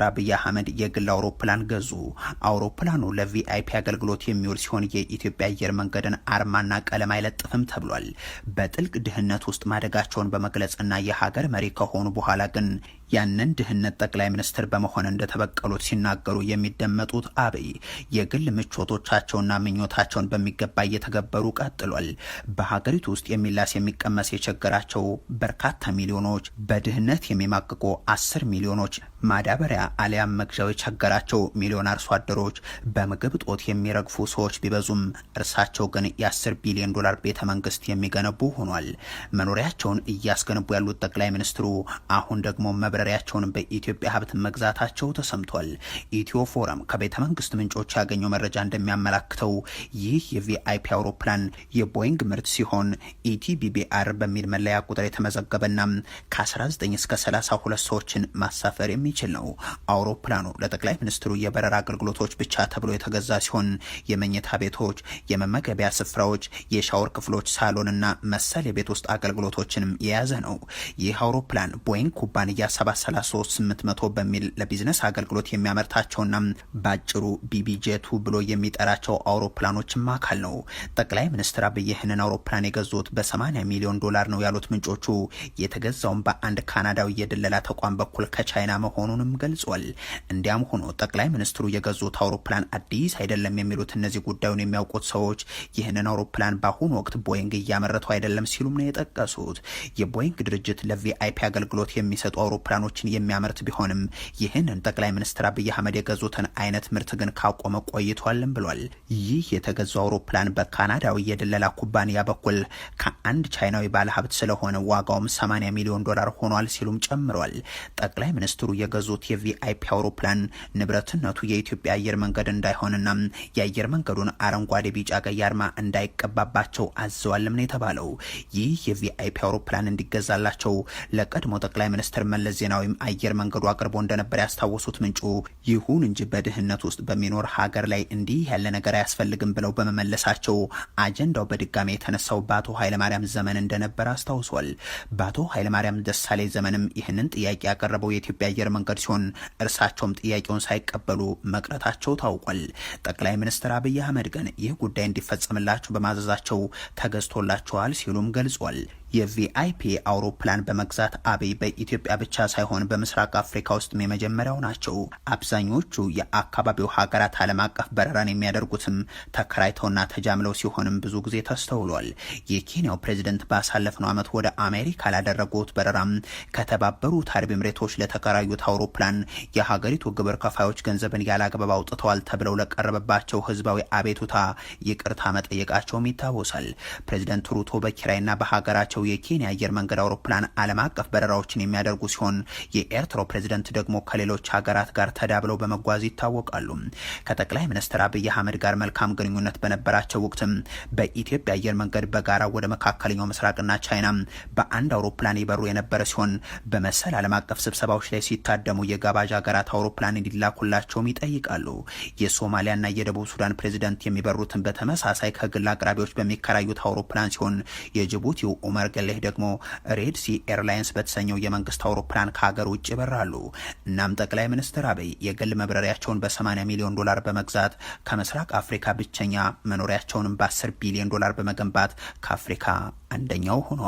አብይ አህመድ የግል አውሮፕላን ገዙ። አውሮፕላኑ ለ VIP አገልግሎት የሚውል ሲሆን የኢትዮጵያ አየር መንገድን አርማና ቀለም አይለጥፍም ተብሏል። በጥልቅ ድህነት ውስጥ ማደጋቸውን በመግለጽና የሀገር መሪ ከሆኑ በኋላ ግን ያንን ድህነት ጠቅላይ ሚኒስትር በመሆን እንደተበቀሉት ሲናገሩ የሚደመጡት አብይ የግል ምቾቶቻቸውና ምኞታቸውን በሚገባ እየተገበሩ ቀጥሏል። በሀገሪቱ ውስጥ የሚላስ የሚቀመስ የቸገራቸው በርካታ ሚሊዮኖች፣ በድህነት የሚማቅቁ 10 ሚሊዮኖች፣ ማዳበሪያ አሊያም መግዣው የቸገራቸው ሚሊዮን አርሶ አደሮች፣ በምግብ እጦት የሚረግፉ ሰዎች ቢበዙም እርሳቸው ግን የ10 ቢሊዮን ዶላር ቤተ መንግስት የሚገነቡ ሆኗል። መኖሪያቸውን እያስገነቡ ያሉት ጠቅላይ ሚኒስትሩ አሁን ደግሞ መብረሪያቸውን በኢትዮጵያ ሀብት መግዛታቸው ተሰምቷል። ኢትዮ ፎረም ከቤተ መንግስት ምንጮች ያገኘው መረጃ እንደሚያመላክተው ይህ የ VIP አውሮፕላን የቦይንግ ምርት ሲሆን ET-BBR በሚል መለያ ቁጥር የተመዘገበና ከ19 እስከ 32 ሰዎችን ማሳፈር የሚችል ነው። አውሮፕላኑ ለጠቅላይ ሚኒስትሩ የበረራ አገልግሎቶች ብቻ ተብሎ የተገዛ ሲሆን የመኝታ ቤቶች፣ የመመገቢያ ስፍራዎች፣ የሻወር ክፍሎች፣ ሳሎንና መሰል የቤት ውስጥ አገልግሎቶችንም የያዘ ነው። ይህ አውሮፕላን ቦይንግ ኩባንያ 733-800 በሚል ለቢዝነስ አገልግሎት የሚያመርታቸውና ባጭሩ BBJ2 ብሎ የሚጠራቸው አውሮፕላኖችም አካል ነው። ጠቅላይ ሚኒስትር አብይ ይህንን አውሮፕላን የገዙት በ80 ሚሊዮን ዶላር ነው ያሉት ምንጮቹ፣ የተገዛውን በአንድ ካናዳዊ የድለላ ተቋም በኩል ከቻይና መሆኑንም ገልጿል። እንዲያም ሆኖ ጠቅላይ ሚኒስትሩ የገዙት አውሮፕላን አዲስ አይደለም የሚሉት እነዚህ ጉዳዩን የሚያውቁት ሰዎች፣ ይህንን አውሮፕላን በአሁኑ ወቅት ቦይንግ እያመረተው አይደለም ሲሉም ነው የጠቀሱት። የቦይንግ ድርጅት ለ VIP አገልግሎት የሚሰጡ አውሮፕላኖችን የሚያመርት ቢሆንም ይህንን ጠቅላይ ሚኒስትር አብይ አህመድ የገዙትን አይነት ምርት ግን ካቆመ ቆይቷልም ብሏል። ይህ የተገዛው አውሮፕላን በካናዳዊ የድለላ ኩባንያ በኩል ከአንድ ቻይናዊ ባለሀብት ስለሆነ ዋጋውም 80 ሚሊዮን ዶላር ሆኗል ሲሉም ጨምሯል። ጠቅላይ ሚኒስትሩ የገዙት የ VIP አውሮፕላን ንብረትነቱ የኢትዮጵያ አየር መንገድ እንዳይሆንና የአየር መንገዱን አረንጓዴ፣ ቢጫ፣ ቀይ አርማ እንዳይቀባባቸው አዘዋልም ነው የተባለው። ይህ የ VIP አውሮፕላን እንዲገዛላቸው ለቀድሞ ጠቅላይ ሚኒስትር መለስ ዜናዊም አየር መንገዱ አቅርቦ እንደነበር ያስታወሱት ምንጩ፣ ይሁን እንጂ በድህነት ውስጥ በሚኖር ሀገር ላይ እንዲህ ያለ ነገር አያስፈልግም ብለው በመመለሳቸው አጀንዳው በድጋሚ የተነሳው በአቶ ኃይለማርያም ዘመን እንደነበር አስታውሷል። በአቶ ኃይለማርያም ደሳለኝ ዘመንም ይህንን ጥያቄ ያቀረበው የኢትዮጵያ አየር መንገድ ሲሆን እርሳቸውም ጥያቄውን ሳይቀበሉ መቅረታቸው ታውቋል። ጠቅላይ ሚኒስትር አብይ አህመድ ግን ይህ ጉዳይ እንዲፈጸምላቸው በማዘዛቸው ተገዝቶላቸዋል ሲሉም ገልጿል። የ VIP አውሮፕላን በመግዛት አብይ በኢትዮጵያ ብቻ ሳይሆን በምስራቅ አፍሪካ ውስጥም የመጀመሪያው ናቸው። አብዛኞቹ የአካባቢው ሀገራት ዓለም አቀፍ በረራን የሚያደርጉትም ተከራይተውና ተጃምለው ሲሆንም ብዙ ጊዜ ተስተውሏል። የኬንያው ፕሬዚደንት ባሳለፍነው ዓመት ወደ አሜሪካ ላደረጉት በረራም ከተባበሩት አረብ ኤምሬቶች ለተከራዩት አውሮፕላን የሀገሪቱ ግብር ከፋዮች ገንዘብን ያላግባብ አውጥተዋል ተብለው ለቀረበባቸው ህዝባዊ አቤቱታ ይቅርታ መጠየቃቸውም ይታወሳል። ፕሬዚደንት ሩቶ በኪራይና በሀገራቸው የኬንያ አየር መንገድ አውሮፕላን ዓለም አቀፍ በረራዎችን የሚያደርጉ ሲሆን የኤርትራው ፕሬዚደንት ደግሞ ከሌሎች ሀገራት ጋር ተዳብለው በመጓዝ ይታወቃሉ። ከጠቅላይ ሚኒስትር አብይ አህመድ ጋር መልካም ግንኙነት በነበራቸው ወቅትም በኢትዮጵያ አየር መንገድ በጋራ ወደ መካከለኛው ምስራቅና ቻይና በአንድ አውሮፕላን ይበሩ የነበረ ሲሆን በመሰል ዓለም አቀፍ ስብሰባዎች ላይ ሲታደሙ የጋባዥ ሀገራት አውሮፕላን እንዲላኩላቸውም ይጠይቃሉ። የሶማሊያና የደቡብ ሱዳን ፕሬዚደንት የሚበሩትን በተመሳሳይ ከግል አቅራቢዎች በሚከራዩት አውሮፕላን ሲሆን የጅቡቲው ኡመር ገሌህ ደግሞ Red Sea Airlines በተሰኘው የመንግስት አውሮፕላን ከሀገር ውጭ ይበራሉ። እናም ጠቅላይ ሚኒስትር አብይ የግል መብረሪያቸውን በ80 ሚሊዮን ዶላር በመግዛት ከምስራቅ አፍሪካ ብቸኛ፣ መኖሪያቸውንም በ10 ቢሊዮን ዶላር በመገንባት ከአፍሪካ አንደኛው ሆነዋል።